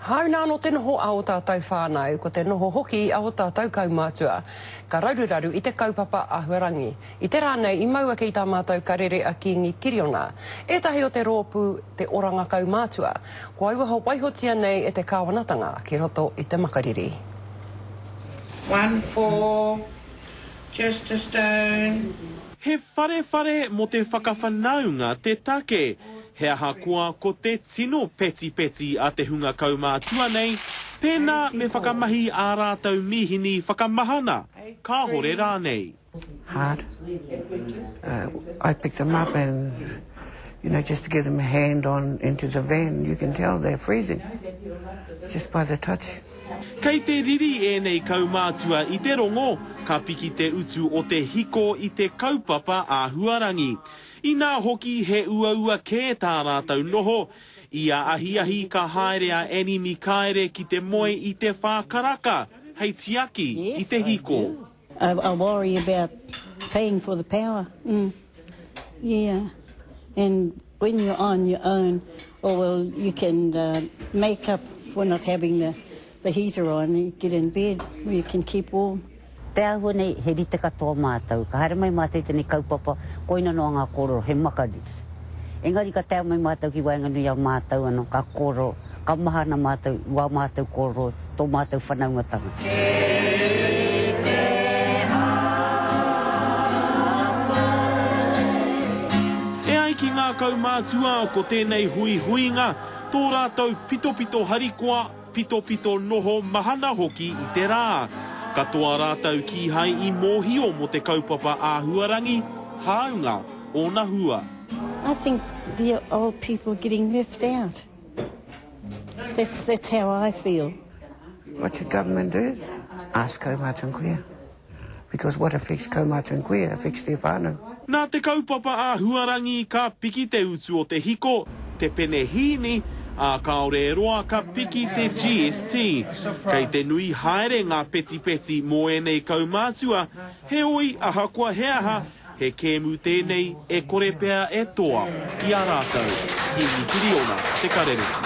Hāuna anō te noho a ō tātou whānau, ko te noho hoki a ō tātou kaumātua. Ka raruraru i te kaupapa āhuarangi. I te rā nei i mau ake i tā mātou karere a Kīngi Kiriona, ētahi o te rōpū Te Oranga Kaumātua, kua auaha waihotia nei e te kāwanatanga ki roto i te makariri. One for just a stone. He wharewhare mō te whakawhanaunga te take. He ahakoa ko te tino petipeti a te hunga kaumātua nei, pēnā me whakamahi ā rātou mīhini whakamahana, kāhore rānei. Hard. I pick them up and you know just to get them a hand on into the van you can tell they're freezing just by the touch. Kei te riri ēnei kaumātua i te rongo ka piki te utu o te hiko i te kaupapa āhuarangi. Inā hoki he uaua kē tā rātou noho, ia ahiahi ka haere a Annie Mikaere ki te moe i te whā karaka hei tiaki i te hiko. I worry about paying for the power mm yeah and when you're on your own oh well you can make up for not having the the heater on you get in bed where you can keep warm. Te āhua nei, he rite katoa mātou. Ka haere mai mātou i tēnei kaupapa, koina noa ngā kōrero, he makariri. Engari ka taea mai mātou ki waenganui i a mātou anō, ka kōrero, ka mahana mātou i wā mātou kōrero, tō mātou whanaungatanga. E ai ki ngā kaumātua, ko tēnei huihuinga, tō rātou pitopito harikoa, pitopito noho mahana hoki i te rā. Katoa rātou kīhai i mōhio mō te kaupapa āhuarangi, hāunga ōna hua. I think the old people are getting left out. That's, that's how I feel. What should government do? Ask Kaumātua and Kuia. Because what affects kaumātua and kuia affects their whānau. Nā te kaupapa āhuarangi ka piki te utu o te hiko, te penehīni, ā, kāore e roa ka piki te GST. Kei te nui haere ngā petipeti mō ēnei kaumātua, heoi ahakoa he aha, he kēmu tēnei e kore pea e toa i a rātou. Kīngi Kiriona, Te Karere.